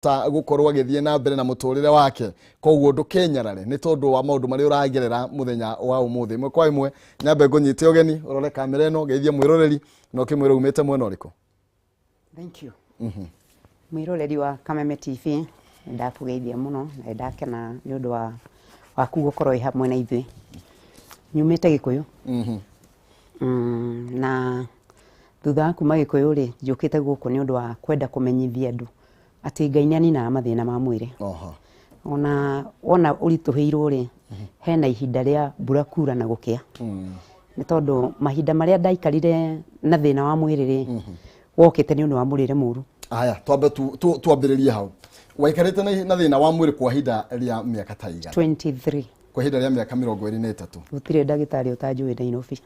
Ta gũkorwo agĩthiĩ na mbere na mũtũrĩre wake. Koguo ndũkenyarare nĩ tondũ wa maũndũ marĩa ũragerera mũthenya wa ũmũthĩ. Ĩmwe kwa ĩmwe nyambe ngũnyite ũgeni, ũrore kamera ĩno, geithie mwĩroreri na ũkĩmwĩre umĩte mwena ũrĩkũ. Thank you. Mwĩroreri wa Kameme TV, nĩ ndakũgeithia mũno na nĩ ndakena nĩ ũndũ wa waku gũkorwo wĩ hamwe na ithuĩ. Nyumĩte Gĩkũyũ. Na thutha wa kuma Gĩkũyũ rĩ, njũkĩte gũkũ nĩ ũndũ wa kwenda kũmenyithia andũ atĩ Ngai nĩ aninaga mathĩna ma mwĩrĩ. Ona wona ũritũhĩirwo rĩ, hena ihinda rĩa mbura kura na gũkĩa. Nĩ tondũ mahinda marĩa ndaikarire na thĩna wa mwĩrĩ rĩ, wokĩte nĩ ũndũ wa mũrĩre mũru. Aya, twambe twambĩrĩrie hau. Waikarĩte na thĩna wa mwĩrĩ kwa ihinda rĩa mĩaka ta igana? 23. Kwa ihinda rĩa mĩaka 23. Gũtirĩ ndagĩtarĩ ũtanjũĩ Nairobi.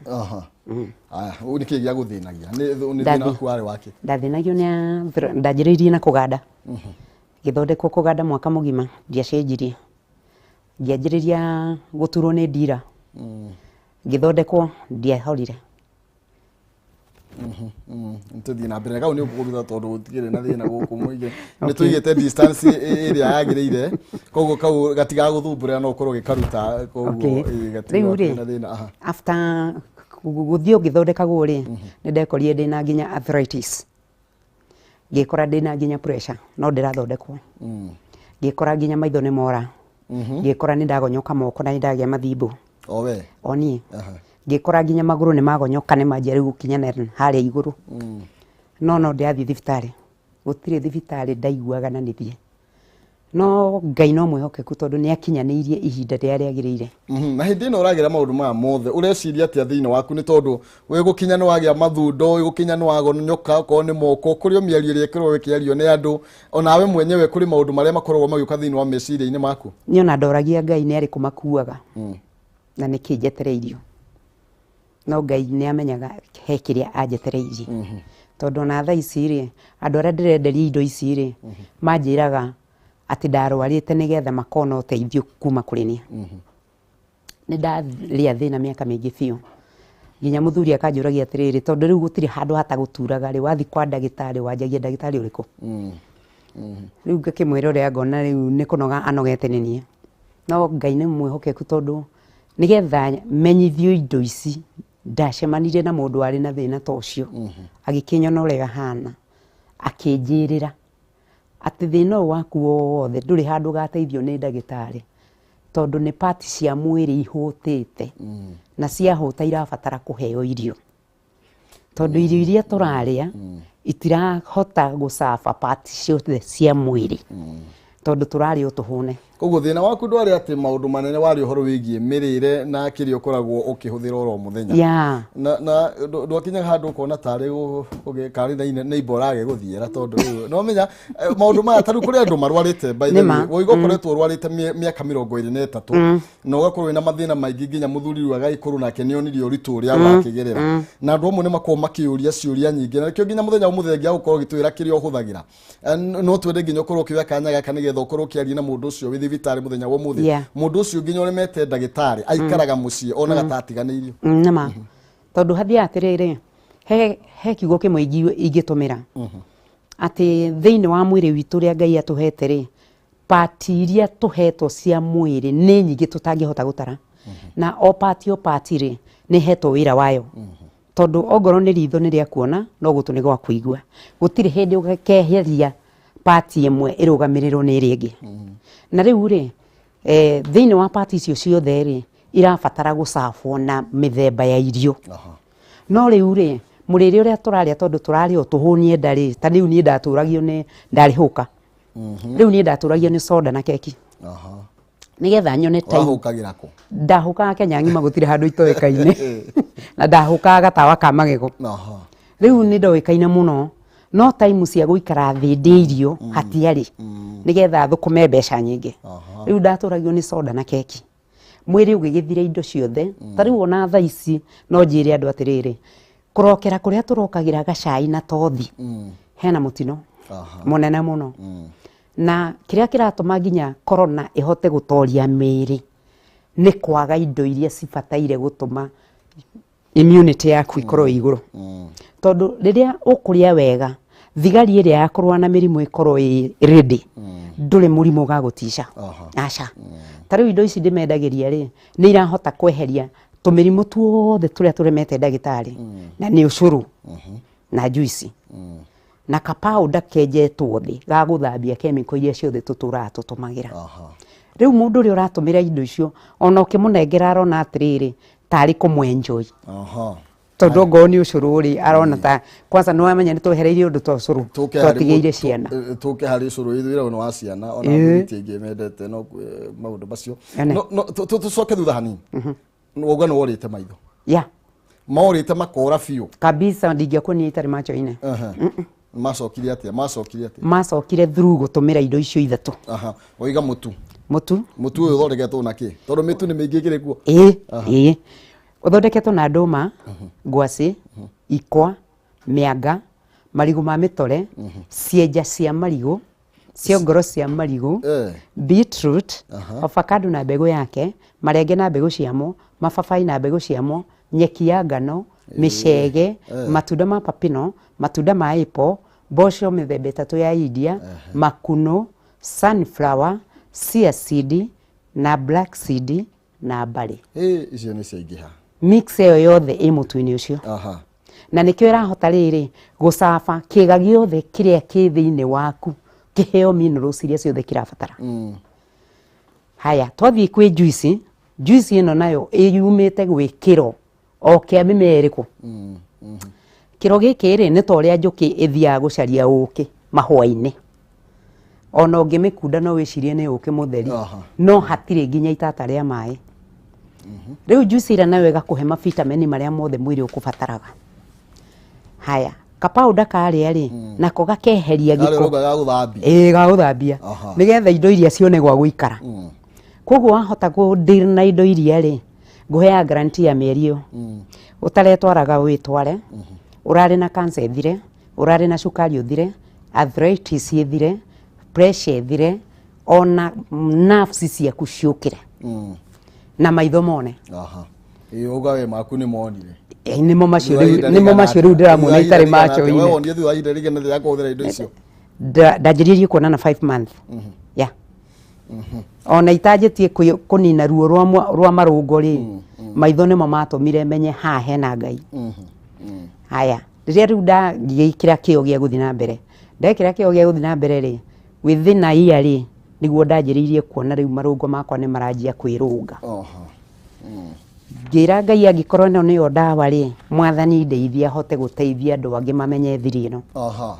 Aya, ũũ nĩ kĩĩ gĩa gũthĩnagia? Nĩ thĩna waku warĩ wake? Ndathĩnagio nĩ ndanjĩrĩirie na kũganda. Ngĩthondekwo kũganda mwaka mũgima, ndiacenjirie. Ngĩanjĩrĩria gũturwo nĩ ndira. Ngĩthondekwo, ndiahorire. Tũthiĩ na mbere kau nĩ ũkũruta tondũ gũtikĩrĩ na thĩna gũkũ mũingĩ. Nĩ tũigĩte distance ĩrĩa yagĩrĩire, koguo kau gatigagũthumbũra no ũkorwo ũgĩkaruta, koguo Rĩu rĩ, gatigakĩrĩ na thĩna. Aha. After gũthiĩ ũgĩthondekagwo rĩ, nĩ ndekorire ndĩna nginya arthritis. Ngĩkora ndĩna nginya pressure, no ndĩrathondekwo. Ngĩkora nginya maitho nĩ mora. Ngĩkora nĩ ndagonyoka moko na nĩ ndagĩa mathimbũ. O we? O niĩ. Ngĩkora nginya magũrũ nĩ magonyoka nĩ manjia rĩu gũkinya na harĩa igũrũ. No no ndĩrathiĩ thibitarĩ. Gũtirĩ thibitarĩ ndaiguaga na nĩthiĩ. No Ngai no mwĩhokeku tondũ nĩ akinyanĩirie ihinda rĩrĩa rĩagĩrĩire. Na hĩndĩ ĩno ũragera maũndũ maya mothe, ũreciria atĩa thĩinĩ waku? Nĩ tondũ wĩ gũkinya nĩ wagĩa mathundo, wĩ gũkinya nĩ wagonyoka, okorwo nĩ moko, kũrĩ o mĩario ĩrĩa ĩkoragwo ĩkĩario nĩ andũ, onawe mwenyewe kũrĩ maũndũ marĩa makoragwo magĩũka thĩinĩ wa meciria-inĩ maku. Niĩ ona ndoragia Ngai nĩ arĩkũ makuaga na nĩkĩ njetereirio. No Ngai nĩ amenyaga he kĩrĩa anjetereirie. Tondũ ona thaa ici rĩ, andũ arĩa ndĩrenderia indo ici rĩ, manjĩraga atĩ ndarwarĩte nĩgetha makona ũteithio kuma kũrĩ niĩ. Nĩ ndarĩa thĩna mĩaka mĩingĩ biũ. Nginya mũthuri akanjũragia atĩrĩrĩ, tondũ rĩu gũtirĩ handũ hatagũturaga rĩ, wathiĩ kwa ndagĩtarĩ wanjagia ndagĩtarĩ ũrĩkũ? Rĩu ngakĩmwĩra ũrĩa ngona rĩu nĩ kũnoga anogete nĩ niĩ. No Ngai nĩ mwĩhokeku tondũ nĩgetha menyithio indo ici, ndacemanirie na mũndũ warĩ na thĩna ta ũcio. Agĩkĩnyona ũrĩa ahana, akĩnjĩrĩra atĩ thĩna ũyũ waku wothe ndũrĩ handũ ũgateithio nĩ ndagĩtarĩ, tondũ nĩ part cia mwĩrĩ ihũtĩte, na ciahũta irabatara kũheo irio. Tondũ irio iria tũrarĩa itirahota gũcaba part ciothe cia mwĩrĩ, tondũ tũrarĩa o tũhũne. Koguo thĩna waku ndwarĩ atĩ maũndũ manene, warĩ ũhoro wĩgiĩ mĩrĩre na kĩrĩa ũkoragwo ũkĩhũthĩra oro mũthenya. Na ndwakinyaga handũ ũkona tarĩ karĩ na neighbor ũrage gũthiĩra, tondũ rĩu no menya maũndũ maya ta rĩu kũrĩ andũ marwarĩte, by the way, woiga ũkoretwo ũrwarĩte mĩaka 23 na ũgakorwo wĩna mathĩna maingĩ, nginya mũthuri rĩu agagĩkorwo nake nĩ onirie ũritũ ũrĩa ũrakĩgerera, na andũ amwe nĩ makoragwo makĩũria ciũria nyingĩ, na nĩkĩo nginya mũthenya ũmũthĩ ngĩa gũkorwo ũgĩtwĩra kĩrĩa ũhũthagĩra. No twende nginya ũkorwo ũkĩoya kanya gaka nĩgetha ũkorwo ũkĩaria na mũndũ ũcio wĩ thibitarĩ mũthenya wa ũmũthĩ. Mũndũ ũcio nginya ũremete ndagĩtarĩ aikaraga mũciĩ onaga ta atiganĩirio. Nĩma. Tondũ hathiaga atĩrĩrĩ, he kiugo kĩmwe ingĩtũmĩra atĩ thĩinĩ wa mwĩrĩ witũ ũrĩa Ngai atũhete rĩ, part iria tũhetwo cia mwĩrĩ nĩ nyingĩ tũtangĩhota gũtara. Na o part o part rĩ, nĩ ĩhetwo wĩra wayo. Tondũ ongorwo nĩ ritho nĩ rĩa kuona, no gũtũ nĩ gwa kũigua. Gũtirĩ hĩndĩ ũkeheria part ĩmwe ĩrũgamĩrĩrwo nĩ ĩrĩa ĩngĩ. Na rĩu rĩ, thĩinĩ wa part icio ciothe rĩ, irabatara gũcabwo na mĩthemba ya irio. No rĩu rĩ, mũrĩre ũrĩa tũrarĩa, tondũ tũrarĩa o tũhũnie nda rĩ, ta rĩu niĩ ndatũragio nĩ ndarĩ hũka. Rĩu niĩ ndatũragio nĩ soda na keki. Nĩgetha nyone time. Wahũkagĩra kũ? Ndahũkaga Kenya ng'ima, gũtirĩ handũ itoĩkaine. Na ndahũkaga gatawa ka magego. Rĩu nĩ ndoĩkaine mũno. No time cia gũikara thĩ ndĩ irio hatiarĩ. Nĩgetha thũkũme mbeca nyingĩ. Rĩu ndatũragio nĩ soda na keki. Mwĩrĩ ũgĩgĩthira indo ciothe. Ta rĩu ona thaa ici no njĩre andũ atĩrĩrĩ, kũrokera kũrĩa tũrokagĩra gacai na tothi, hena mũtino mũnene mũno. Na kĩrĩa kĩratũma nginya corona ĩhote gũtoria mĩĩrĩ nĩ kwaga indo iria cibataire gũtũma immunity yaku ikorwo ĩ igũrũ. Tondũ rĩrĩa ũkũrĩa wega, Thigari ĩrĩa ya kũrũa na mĩrimũ ĩkorwo ĩ ready, ndũrĩ mũrimũ ũgagũtica. Aca. Ta rĩu indo ici ndĩmendagĩria rĩ, nĩ irahota kweheria tũmĩrimũ tuothe tũrĩa tũremete ndagĩtarĩ, na nĩ ũcũrũ na juici na kapauda kenjetwo thĩ ga gũthambia kemiko iria ciothe tũtũraga tũtũmagĩra. Rĩu mũndũ ũrĩa ũratũmĩra indo icio, ona ũkĩmũnengera arona atĩrĩrĩ, tarĩ kũmwenjoy. Tondũ ongorwo nĩ ũcũrũ rĩ, arona ta kwanza nĩ wamenya nĩ twehereirie ũndũ ta ũcũrũ twatigĩire ciana. Tũke harĩ ũcũrũ ithũĩra nĩ wa ciana, ona athuri ti aingĩ mendete no maũndũ macio. No tũcoke thutha hanini. Wauga nĩ worĩte maitho. Yeah. Morĩte makora biũ. Kabisa, ndingĩakuonia itarĩ macho-inĩ. Macokire atĩa? Macokire atĩa? Macokire through gũtũmĩra indo icio ithatũ. Waiga mũtu. Mũtu. Mũtu ũyũ ũthondeketwo na kĩ? Tondũ mĩtu nĩ mĩingĩ ĩkĩrĩ kuo. Ĩĩ, ĩĩ. Ũthondeketwo na ndũma, ngwacĩ, ikwa, mĩanga, marigũ ma mĩtore, cienja cia marigũ, ciongoro cia marigũ, beetroot, avocado na mbegũ yake, marenge na mbegũ ciamo, mababaĩ na mbegũ ciamo, nyeki ya ngano, mĩcege, matunda ma papino, matunda ma apple, mboco mĩthemba ĩtatũ ya India, makunũ, sunflower, chia seed na black seed na mbarĩ. Icio nĩ ciaingĩha. Mix ĩyo yothe ĩ mũtu-inĩ ũcio. Na nĩkĩo ĩrahota rĩrĩ gũcaba kĩga gĩothe kĩrĩa kĩ thĩinĩ waku kĩheo minerals iria ciothe kĩrabatara. Haya, twathiĩ kwĩ juice. Juice ĩno nayo ĩyumĩte gwĩ kĩro o kĩa mĩmera ĩrĩkũ. Kĩro gĩkĩ rĩ, nĩ ta ũrĩa njũkĩ ĩthiaga gũcaria ũkĩ mahũa-inĩ. Ona ũngĩmĩkunda no wĩcirie nĩ ũkĩ mũtheri, no hatirĩ nginya itata rĩa maĩ. Rĩu juice ĩrĩa nayo ĩgakũhe mabitameni marĩa mothe mwĩrĩ ũkũbataraga. Haya, kapauda karĩa rĩ, nako gakeheria Karĩa gĩko. ũrauga ga gũthambia. Ĩĩ, ga gũthambia. Nĩgetha indo iria cione gwa gũikara. Koguo wahota kũ deal na indo iria rĩ, ngũheaga guarantee ya mĩeri ĩyo. Ũtaretwaraga wĩtware, ũrarĩ na cancer ĩthire, ũrarĩ na cukari ũthire, arthritis ĩthire, pressure ĩthire, ona nerves ciaku ciũkĩre. Na maitho mone. Ĩĩ, uga we maku nĩ monire. Nĩmo macio rĩu, nĩmo macio rĩu ndĩramona itarĩ macho-inĩ. We wonire thutha wa ihinda rĩigana atĩa kũhũthĩra indo icio? Ndanjĩrĩirie kuona na 5 months. Yeah. Ona itanjĩtie kũnina ruo rwa marũngo rĩ, maitho nĩmo matũmire menye haha hena Ngai. Haya, rĩrĩa rĩu ndagĩkĩra kĩo gĩa gũthiĩ na mbere, ndekĩra kĩo gĩa gũthiĩ na mbere rĩ, within a year rĩ, nĩguo ndanjĩrĩirie kuona rĩu marũngo makwa nĩ maranjia kwĩrũnga. Ngĩra Ngai angĩkorwo ĩno nĩyo ndawa rĩ, Mwathani ndeithia hote gũteithia andũ angĩ mamenye thiri ĩno.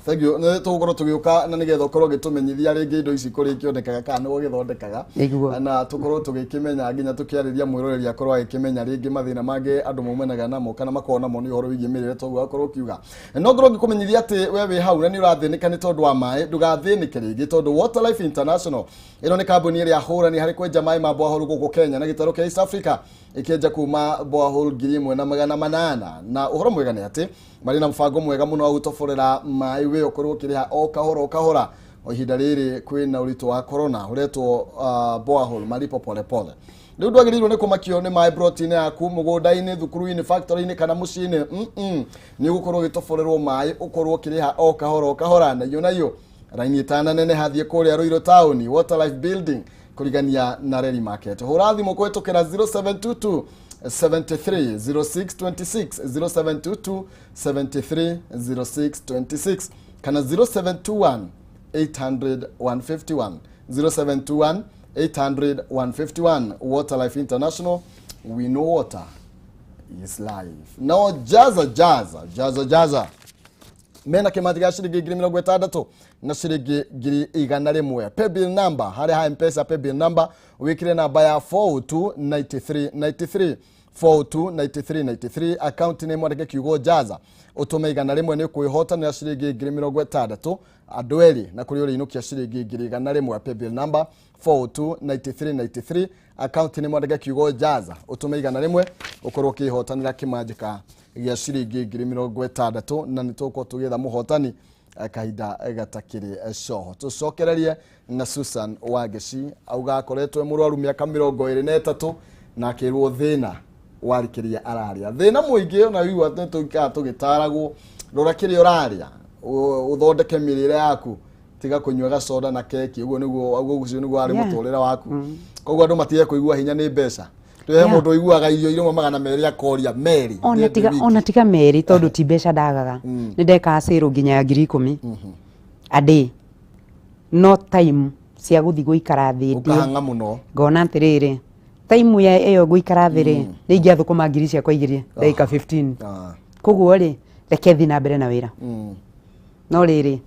Thank you. Nĩ tũgũkorwo tũgĩũka na nĩgetha ũkorwo ũgĩtũmenyithia rĩngĩ indo ici kũrĩa ikĩonekaga kana nĩwe ũgĩthondekaga. Nĩguo. Na tũkorwo tũgĩkĩmenya nginya tũkĩarĩria mwĩroreri akorwo agĩkĩmenya rĩngĩ mathĩna mangĩ andũ maumanaga namo kana makoragwo namo nĩ ũhoro wĩgiĩ mĩrĩre toguo akorwo ũkiuga. No ngorwo ngĩkũmenyithia atĩ we wĩ hau na nĩ ũrathĩnĩka nĩ tondũ wa maĩ, ndũgathĩnĩke rĩngĩ tondũ Water Life International ĩno nĩ kambuni ĩrĩa hũrani harĩ kwenja maĩ ma borehole gũkũ Kenya na gĩtarũ kĩa East Africa ĩkĩenja kuma borehole 1800. Na ũhoro mwega nĩ atĩ marĩ na mũbango mwega mũno wa gũtoborera maĩ we ũkorwo ũkĩrĩha o kahora o kahora. O ihinda rĩrĩ kwĩna ũritũ wa corona ũretwo borehole malipo pole pole. Rĩu ndwagĩrĩirwo nĩ kũmakio nĩ maĩ plot-inĩ yaku, mũgũnda-inĩ, thukuru-inĩ, factory-inĩ kana mũciĩ-inĩ. Nĩ ũgũkorwo ũgĩtoborerwo maĩ ũkorwo ũkĩrĩha o kahora o kahora. Na iyo na iyo raini ĩtana neneha thiĩ kũrĩa Ruiru Town, Water Life Building, kũrigania na Reli Market. Hũra thimũ kũhĩtũkĩra 0722 73 0626, 0722 73 0626 kana 0721 800 151, 0721 800 151. Water Life International, we know water is life. Now jaza jaza jaza jaza mena kĩmathi gĩa ciringi ngiri mĩrongo ĩtandatũ na ciringi ngiri igana rĩmwe. Paybill number harĩa ha M-Pesa, paybill number wĩkĩre namba ya 429393, 429393, account name mwandĩke kiugo jaza, ũtũme igana rĩmwe nĩ ũkwĩhotanĩra ciringi ngiri mĩrongo ĩtandatũ andũ erĩ na kũrĩ ũrĩinũkia ciringi ngiri igana rĩmwe. Paybill number 429393, account name mwandĩke kiugo jaza, ũtũme igana rĩmwe ũkorwo ũkĩhotanĩra kĩmanjĩka gĩa ciringi ngiri mĩrongo ĩtandatũ na nĩ tũgũkorwo tũgĩetha mũhotani kahinda gatakĩrĩ coho. Tũcokererie na Susan Wangeci auga akoretwo e mũrwaru mĩaka mĩrongo ĩrĩ na ĩtatũ na akĩrwo thĩna warĩ kĩrĩa ararĩa. Thĩna mũingĩ ona wigua nĩ tũikaraga tũgĩtaragwo, rora kĩrĩa ũrarĩa, Ũthondeke mĩrĩre yaku, tiga kũnyua gacoda na keki. Ũguo nĩguo, ũguo ũcio nĩguo warĩ mũtũrĩre waku. Koguo andũ matige kũigua hinya nĩ mbeca. He mũndũ ũiguaga irio irĩmwe 200 akoria merĩ. Ona tiga, ona tiga merĩ, tondũ ti mbeca ndagaga. Nĩ ndekaga sale nginya ya 10,000 a day, no time cia gũthiĩ gũikara thĩ ndĩe, ũkahang'a mũno. Ngona atĩrĩrĩ, time ya ĩyo ngũikara thĩ rĩ, nĩ ingĩathũkũma ngiri ciakwa 2 ndagĩka 15. Koguo rĩ, reke thiĩ na mbere na wĩra. No rĩrĩ,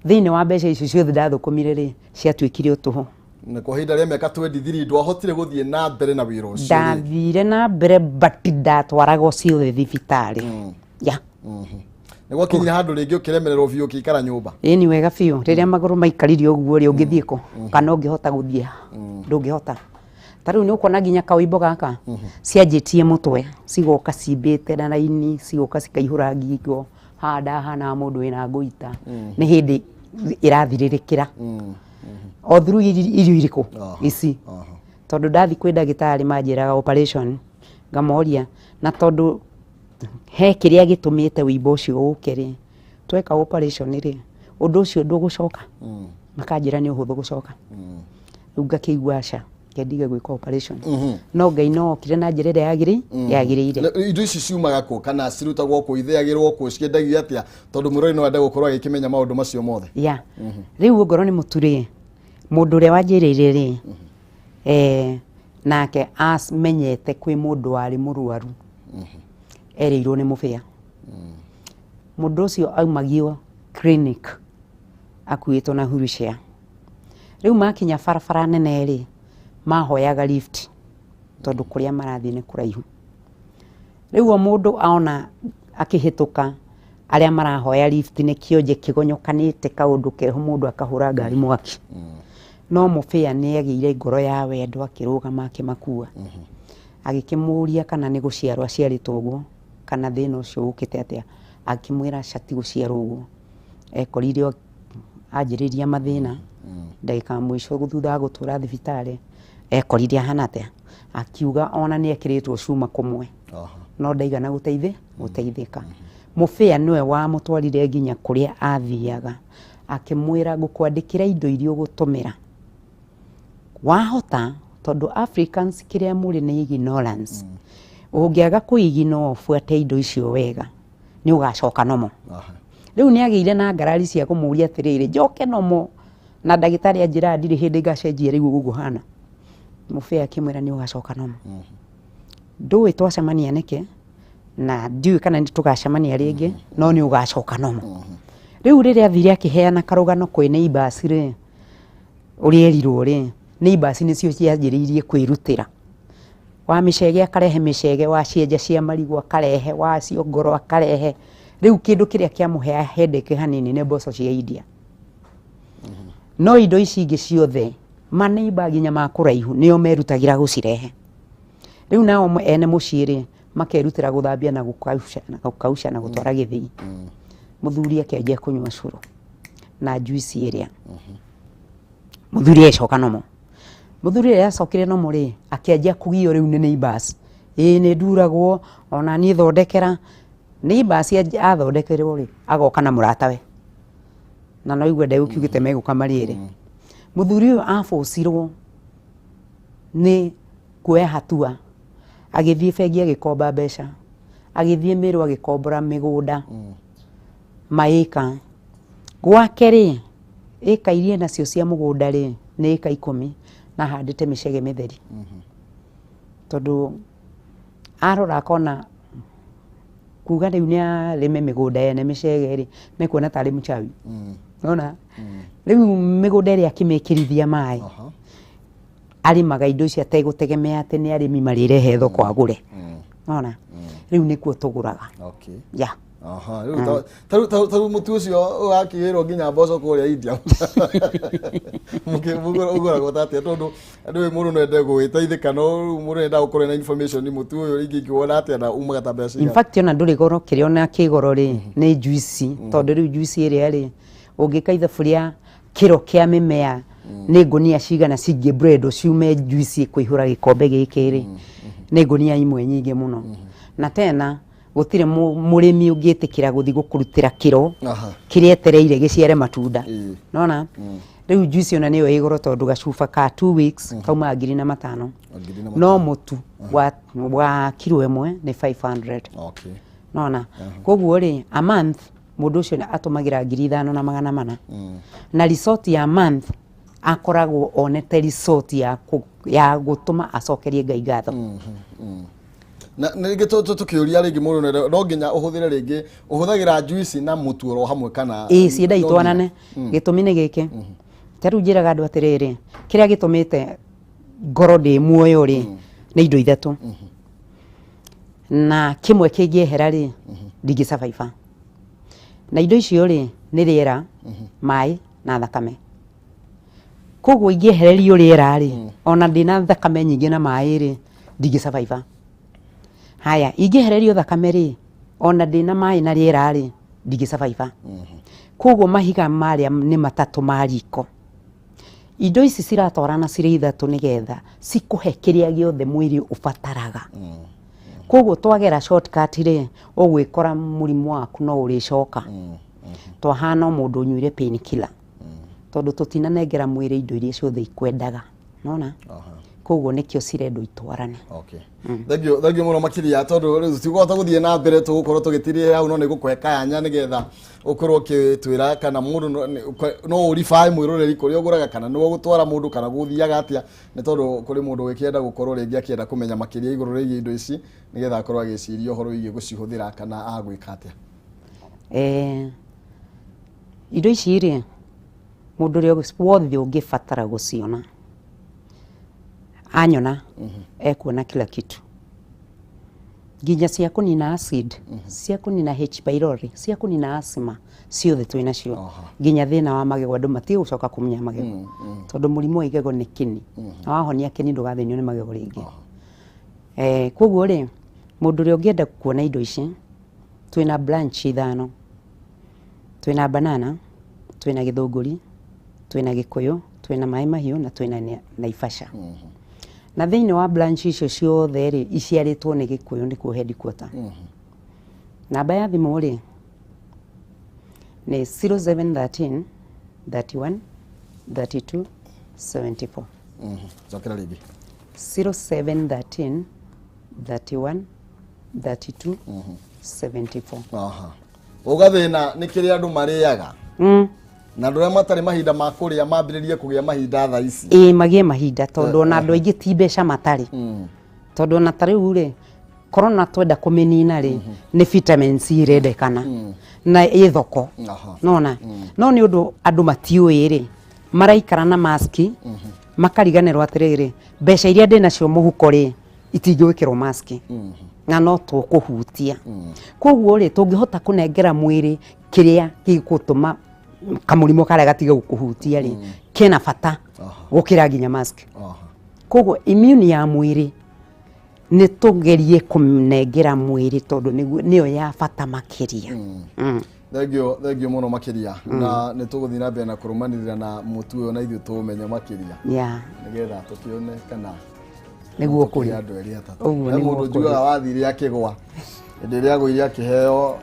thĩinĩ wa mbeca icio ciothe ndathũkũmire rĩ, ciatuĩkire ũtũhũ. Na kwa ihinda rĩa mĩaka 23 ndwahotire gũthiĩ na mbere na wĩra ũcio rĩ? Ndathire na mbere, but ndatwaragwo ciothe thibitarĩ ya. Nĩ gwakinyire handũ rĩngĩ ũkĩremererwo biũ, ũkĩikara nyũmba? Ĩĩ, ni wega biũ. Rĩrĩa magũrũ maikarire ũguo rĩ, ũngĩthiĩ kũ? Kana ũngĩhota gũthiĩ? Ndũngĩhota. Ta rĩu nĩ ũkuona nginya kawĩimbo gaka, cianjĩtie mũtwe, cigoka cimbĩte na raini, cigoka cikaihũra ngingo haha, ndahana mũndũ wĩna ngũita. Nĩ hĩndĩ ĩrathirĩrĩkĩra o through irio irĩkũ ici. Tondũ ndathi kwĩ ndagĩtarĩ, manjĩraga operation, ngamoria na tondũ he kĩrĩa gĩtũmĩte wĩimbo ũcio ũke rĩ, tweka operation rĩ, ũndũ ũcio ndũgũcoka? Makanjĩra nĩ ũhũthũ gũcoka. Rĩu ngakĩigua aca, ngendige gwĩka operation. No Ngai no okire na njĩra ĩrĩa yagĩrĩire. Indo ici ciumaga kũ, kana cirutagwo kũ, ithĩagĩrwo kũ, cikĩendagio atĩa? Tondũ mũrori no ende gũkorwo agĩkĩmenya maũndũ macio mothe. Ya, rĩu ongorwo nĩ mũtu rĩ, mũndũ ũrĩa wanjĩrĩire rĩ, nake amenyete kwĩ mũndũ warĩ mũrwaru, erĩirwo nĩ mũbĩa. Mũndũ ũcio aumagio clinic akuĩtwo na wheelchair. Rĩu makinya barabara nene rĩ, mahoyaga lift tondũ kũrĩa marathiĩ nĩ kũraihu. Rĩu o mũndũ ona akĩhĩtũka arĩa marahoya lift, nĩ kĩonje kĩgonyokanĩte kaũndũ keho, mũndũ akahũra ngari mwaki. No mũbĩa nĩ agĩire ngoro ya wendo, akĩrũgama, akĩmakua, agĩkĩmũria kana nĩ gũciarwo aciarĩtwo ũguo, kana thĩna ũcio ũkĩte atĩa. Akĩmwĩra aca, ti gũciarwo ũguo. Ekorire anjĩrĩria mathĩna ndagĩka ya mũico thutha wa gũtũra thibitarĩ, ekorire ahana atĩa, akiuga ona nĩ ekĩrĩtwo cuma kũmwe, no ndaigana gũteithĩka. Mũbĩa nĩwe wamũtwarire nginya kũrĩa athiaga, akĩmwĩra, "Ngũkwandĩkĩra indo iria ũgũtũmĩra wahota," tondũ Africans kĩrĩa mũrĩ nĩ ignorance. Ũngĩaga kũiginwo ũbuate indo icio wega, nĩ ũgacoka nomo. Rĩu nĩ agĩire na ngarari cia kũmũria atĩrĩrĩ, "Njoke nomo na ndagĩtarĩ anjĩraga ndirĩ hĩndĩ ngacenjia rĩu ũguo hana?" Mũbĩa akĩmwĩra, "Nĩ ũgacoka nomo. Ndũĩ twacemania nĩkĩ, na ndiũĩ kana nĩ tũgacemania rĩngĩ, no nĩ ũgacoka nomo." Rĩu rĩrĩa athire akĩheana karũgano kwĩ neighbors rĩ, ũrĩa erirwo rĩ, neighbors nĩcio cianjĩrĩirie kwĩrutĩra. Wa mĩcege akarehe mĩcege, wa cienja cia marigũ akarehe, wa ciongoro akarehe. Rĩu kĩndũ kĩrĩa kĩamũhea headache hanini nĩ mboco cia India. No indo ici ingĩ ciothe, maneiba nginya ma kũraihu nĩo merutagĩra gũcirehe. Rĩu nao ene mũciĩ rĩ, makerutĩra gũthambia na gũkausha na gũtwara gĩthĩi. Mũthuri akĩanjia kũnyua cũrũ na juice ĩrĩa. Mũthuri agĩcoka nomo. Mũthuri rĩrĩa acokire nomo rĩ, akĩanjia kũgio rĩu nĩ neighbors. Ĩĩ, nĩ nduragwo ona niĩ, thondekera. Neighbors athondekerwo rĩ, agoka na mũratawe, na no igue ndegũkiugĩte megũka marĩ erĩ. Mũthuri ũyũ abũcirwo nĩ kuoya hatua, agĩthiĩ bengi agĩkomba mbeca, agĩthiĩ Mĩrũ agĩkombora mĩgũnda maĩka gwake rĩ, ĩka iria nacio cia mũgũnda rĩ, nĩ ĩka 10, na ahandĩte mĩcege mĩtheri, tondũ arora akona kuga rĩu nĩ arĩme mĩgũnda yene mĩcege rĩ, mekuona tarĩ mchawi. Nona rĩu mĩgũnda ĩrĩa akĩmĩkĩrithia maĩ, arĩmaga indo icio ategũtegemea atĩ nĩ arĩmi marĩrehe thoko agũre. Nona rĩu nĩkuo tũgũraga. Ya. Aha, rĩu ta rĩu mũtu ũcio wakĩgĩrwo nginya mboco kũrĩa India, ũgũragwo ta atĩa? Tondũ andũ mũndũ no ende gũgĩteithĩka, no rĩu mũndũ endaga gũkorwo na information, mũtu ũyũ rĩngĩ ingĩwona atĩa na umaga ta mbeca In cigana? fact, ona ndũrĩ goro. Kĩrĩa ona kĩgoro rĩ, nĩ juice, tondũ rĩu juice ĩrĩa rĩ, ũngĩka ithabu rĩa kĩro kĩa mĩmea nĩ ngũnia cigana cingĩ blend ciume juice ĩkũihũra gĩkombe gĩkĩ rĩ, nĩ ngũnia imwe nyingĩ mũno. Na tena Gũtirĩ mũrĩmi ũngĩtĩkĩra gũthiĩ gũkũrutĩra kĩro kĩrĩa etereire gĩciare matunda. Nona rĩu juice ona nĩyo ĩ goro tondũ gacuba ka 2 weeks kaumaga 1500. No mũtu wa kiro 1 nĩ 500. Okay. Nona koguo rĩ a month mũndũ ũcio atũmagĩra 5400. Na resort ya month akoragwo onete resort ya gũtũma acokerie Ngai ngatho. Na rĩngĩ tũkĩũria rĩngĩ mũndũ no nginya ũhũthĩre rĩngĩ ũhũthagĩra juice na mũtu oro hamwe kana ĩĩ cienda itwarane. Gĩtũmi nĩ gĩkĩ, ta rĩu njĩraga andũ atĩrĩrĩ, kĩrĩa gĩtũmĩte ngorwo ndĩ muoyo rĩ nĩ indo ithatũ, na kĩmwe kĩngĩehera rĩ ndingĩ survive. Na indo icio rĩ nĩ rĩera, maĩ na thakame. Koguo ingĩehererio rĩera rĩ, ona ndĩna thakame nyingĩ na maĩ rĩ ndingĩ survive. Haya, ingĩehererio thakame rĩ, ona ndĩna maĩ na rĩera rĩ ndingĩ survive. Koguo mahiga marĩa nĩ matatũ ma riko. Indo ici ciratwarana cirĩ ithatũ nĩgetha cikũhe kĩrĩa gĩothe mwĩrĩ ũbataraga. Koguo twagera shortcut rĩ, ũgwĩkora mũrimũ waku no ũrĩcoka. Twahana o mũndũ ũnyuire painkiller. Tondũ tũtinanengera mwĩrĩ indo iria ciothe ikwendaga. Nona? Koguo nĩkĩo cirendwo itwarane. Okay. Thank you mũno makĩria tondũ rĩu tũtikũhota gũthiĩ na mbere tũgũkorwo tũgĩtirĩra hau no nĩ gũkũhe kanya nĩgetha ũkorwo ũkĩtwĩra kana mũndũ no ũribae mwĩroreri kũrĩa ũgũraga kana nĩwe ũgũtwara mũndũ kana gũthiaga atĩa, nĩ tondũ kũrĩ mũndũ ũgĩkĩenda gũkorwo rĩngĩ akĩenda kũmenya makĩria igũrũ rĩgiĩ indo ici nĩgetha akorwo agĩciria ũhoro wĩgiĩ gũcihũthĩra kana agwĩka atĩa. Indo ici rĩ, mũndũ ũrĩa wothe ũngĩbatara gũciona anyona ekuona kila kitu, nginya cia kũnina acid, cia kũnina H pylori, cia kũnina asthma, ciothe twĩ nacio. Nginya thĩna wa magego andũ matige gũcoka kũmunya magego tondũ mũrimũ wa igego nĩ kĩni, na wahonia kĩni ndũgathĩnio nĩ magego rĩngĩ. Koguo rĩ, mũndũ ũrĩa ũngĩenda kuona indo ici, twĩna branch 5, twĩna banana, twĩna gĩthũngũri, twĩna gĩkũyũ, twĩna maĩ mahiũ na twĩna Naivasha. Na thĩinĩ wa branch icio ciothe rĩ, iciarĩtwo nĩ Gĩkũyũ nĩkuo headquarter. Namba ya thimũ rĩ nĩ 0713 31 32 74. Cokera rĩngĩ. 0713 31 32 74. Ũgathĩna nĩ kĩrĩa andũ marĩaga. Na andũ arĩa matarĩ mahinda ma kũrĩa mambĩrĩrie kũgĩa mahinda thaa ici. Ĩĩ magĩe mahinda tondũ ona andũ aingĩ ti mbeca matarĩ. Tondũ ona ta rĩu rĩ, corona twenda kũmĩnina rĩ, nĩ vitamin C ĩrendekana na ĩ thoko. Nona no nĩ ũndũ andũ matiũĩ rĩ, maraikara na maski, makariganĩrwo atĩrĩrĩ, mbeca iria ndĩnacio mũhuko rĩ, itingĩgwĩkĩrwo maski. Na no tũkũhutia. Koguo rĩ, tũngĩhota kũnengera mwĩrĩ kĩrĩa gĩgũtũma kamũrimũ karĩa gatige gũkũhutia rĩ, kena bata gũkĩra nginya mask. Koguo immune ya mwĩrĩ nĩ tũgerie kũnengera mwĩrĩ tondũ nĩyo ya bata makĩria. Thank you mũno makĩria. Na nĩ tũgũthiĩ na mbere na kũrũmanĩrĩra na mũtu ũyũ na ithuĩ tũũmenye makĩria. Nĩgetha tũkĩone kana nĩguo kũrĩ andũ erĩ atatũ. Mũndũ njugaga wathire akĩgwa hĩndĩ ĩrĩa agũire akĩheo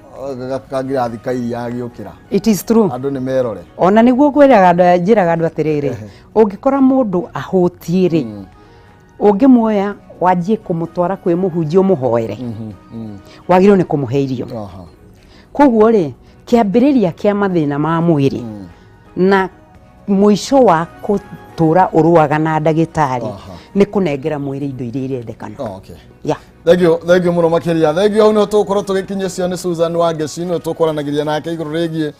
kangirathi ka iria agĩũkĩra. It is true. Andũ nĩ merore. Ona nĩguo ngwĩraga andũ, njĩraga andũ atĩrĩrĩ, ũngĩkora mũndũ ahũtiĩ rĩ, ũngĩmuoya wanjie kũmũtwara kwĩ mũhunjia ũmũhoere, wagĩrĩirwo nĩ kũmũhe irio. Koguo rĩ, kĩambĩrĩria kĩa mathĩna ma mwĩrĩ na mũico wa gũtũra ũrũaga na ndagĩtarĩ nĩ kũnengera mwĩrĩ indo iria irendekana. Yeah. Thank you mũno makĩria. Thank you. Hau nĩho tũgũkorwo tũgĩkinyia cio nĩ Susan Wangeci, nĩwe tũkwaranagĩria nake igũrũ rĩgiĩ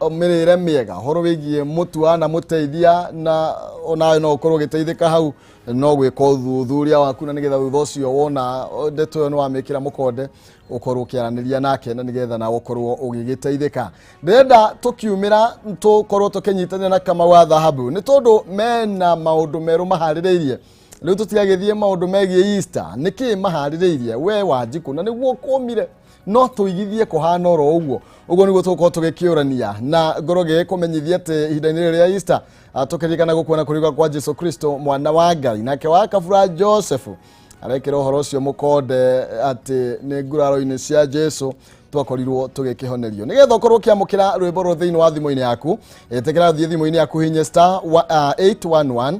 mĩrĩre mĩega, ũhoro wĩgiĩ mũtu wa na mũteithia, na onawe no ũkorwo ũgĩteithĩka hau no gwĩka ũthuthuria waku na nĩgetha thutha ũcio wona ndeto ĩyo nĩ wamĩkĩra mũkonde ũkorwo ũkĩaranĩria nake na nĩgetha nawe ũkorwo ũgĩgĩteithĩka. Ndĩrenda tũkiumĩra tũkorwo tũkĩnyitanĩra na Kamau wa Thahabu nĩ tondũ mena maũndũ merũ maharĩrĩirie. Rĩu tũtigagĩthiĩ maũndũ megiĩ Easter, nĩkĩ maharĩrĩirie we Wanjikũ na nĩguo kũmire no tũigithie kũhana oro ũguo. Ũguo nĩguo tũgũkorwo tũgĩkĩũrania na ngorwo ngĩkũmenyithia atĩ ihinda-inĩ rĩrĩ rĩa Easter tũkĩririkana gũkuona kũriũka kwa Jesu Kristo mwana wa Ngai nake wa Kabura Joseph Arekĩra ũhoro ũcio mũkonde atĩ nĩ nguraro-inĩ cia Jesu twakorirwo tũgĩkĩhonerio. Nĩgetha ũkorwo ũkĩamũkĩra rwĩmbo rũrũ thĩinĩ wa thimũ-inĩ yaku, ĩtĩkĩra thiĩ thimũ-inĩ yaku, hinye star 811.